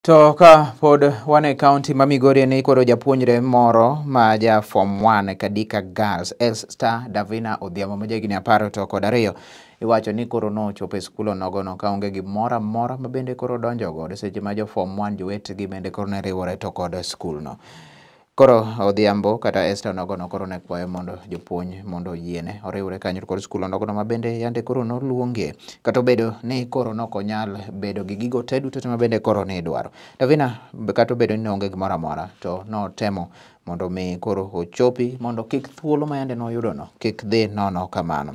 To ka pod wan e kaunti ma Migori ni koro japuonjre moro ma ja form 1 Kadika Girls Esther Davina Odhiambo ma jahigni 12 iwacho ni koro nochopo e skul onogono kaonge gimoro amora ma bende koro donjo godo seche ma jo form 1 jowetegi bende koro ne riwore to kod skulno. Koro Odhiambo kata Esther onogono koro ne kwayo mondo jopuonj mondo oyiene oriwre kanyo kod skul onogono ma bende yande koro noluonge kata obedo ni koro nokonyal bedo gi gigo te duto te ma bende koro ne idwaro. Davina kata obedo ni neonge gimoro amora to notemo mondo mi koro ochopi mondo kik thuolo ma yande noyudono kik dhi nono kamano.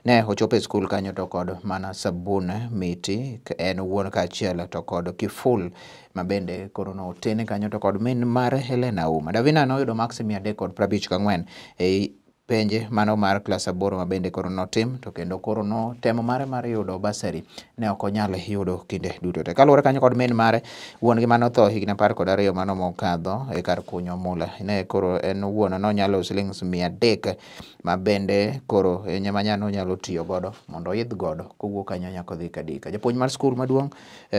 Ne ochopo e skul kanyo to kod mana sabun miti en owuon kaachiel to kod kiful ma bende koro notene kanyo to kod min mare Helena Auma. Davina noyudo maksi 354 e penje mano mar klas 8 ma bende koro notim to kendo koro notemo mare mar yudo basari ne ok onyal yudo kinde duto te. Kaluwore kanyo kod min mare, wuon gi manotho higni 12 mano mokadho e kar kunyo mula. Ne koro en owuon nonyalo silings 300 ma bende koro ema nonyalo tiyo godo mondo oidh godo kowuok kanyo nyaka odhi Kadika. Japuonj mar skul maduong'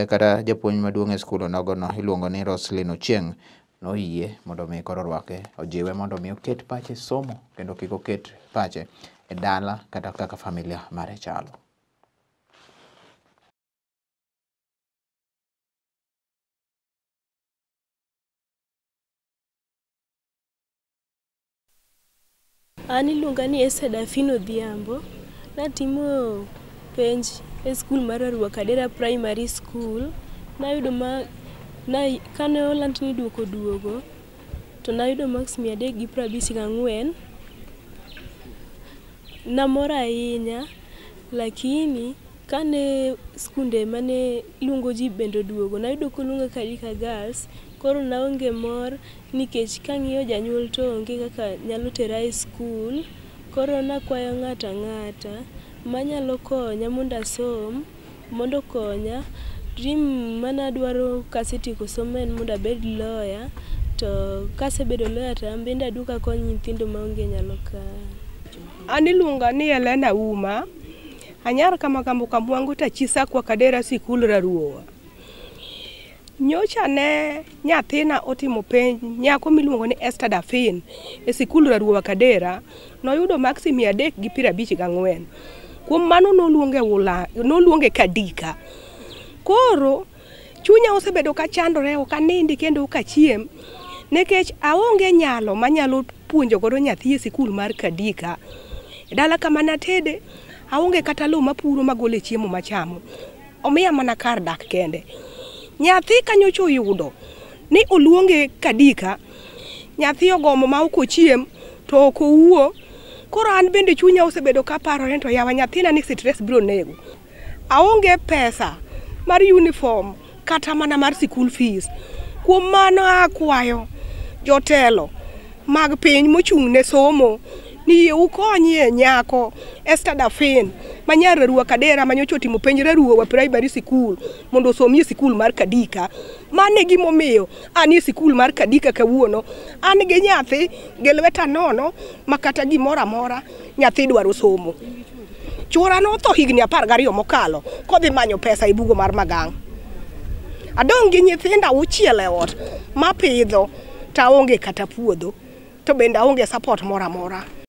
kata japuonj maduong' e skul onogono iluongo ni Roslyn Ochieng' noyie mondo mi koro orwake, ojiwe mondo mi oket pache somo kendo kik oket pache e dala kata kaka familia mare chalo. An iluonga ni Esther Davina Odhiambo. Natimo penj e skul mar Arua Kadera Primary School. Nayudo kane oland ni duoko duogo to nayudo marks 354. Namor ahinya, lakini kane skunde mane luongo ji bende oduogo, nayudo koluonga Kadika Girls, koro naonge mor nikech kang'iyo janyuol to onge kaka nyalo tera e skul. Koro nakwayo ng'ato ang'ata manyalo konya mondo asom, mondo okonya. Dream manadwaro kasetieko somo en mondo abed lawyer, to kasebedo lawyer to an bende aduog akony nyithindo maonge nyalo ka. An iluonga ni Helena Auma. Anyar Kamagambo Kamwango to chi Sakwa Kadera sikul Raruowa. Nyocha ne nyathina otimo penj, nyako miluongo ni Esther Davin e sikul Raruowa Kadera, noyudo maksi 354. Kuom mano noluonge Kadika. Koro chunya osebedo ka chandore, ok anindi kendo ok achiem, nikech aonge nyalo manyalo puonjo godo nyathi e sikul mar Kadika. E dala kama natede, aonge kata lowo mapuro magole chiemo machamo. Omiya mana kar dak kende. Nyathi kanyocha oyudo ni oluonge Kadika, nyathi ogomo ma ok ochiem to ok owuo. Koro an bende chunya osebedo ka parore to yawa nyathina ni stress biro nego. Aonge pesa mar uniform kata mana mar sikul fees. Kuom mano akwayo jotelo mag piny mochung' ne somo ni yie ukonyie nyako Esther Davin ma nyar Arua Kadera manyocha otimo penj Raruowa Primary School mondo osomie sikul mar Kadika. Mano e gimomiyo an e sikul mar Kadika kawuono. An gi nyathi gi lweta nono ma kata gimoro amora nyathi dwaro somo. Chuora notho higni 12 mokalo kodhi manyo pesa e bugo mar Magang'. Adong' gi nyithinda 6 e ot mapidho to aonge kata puodho to bende aonge support moro amora.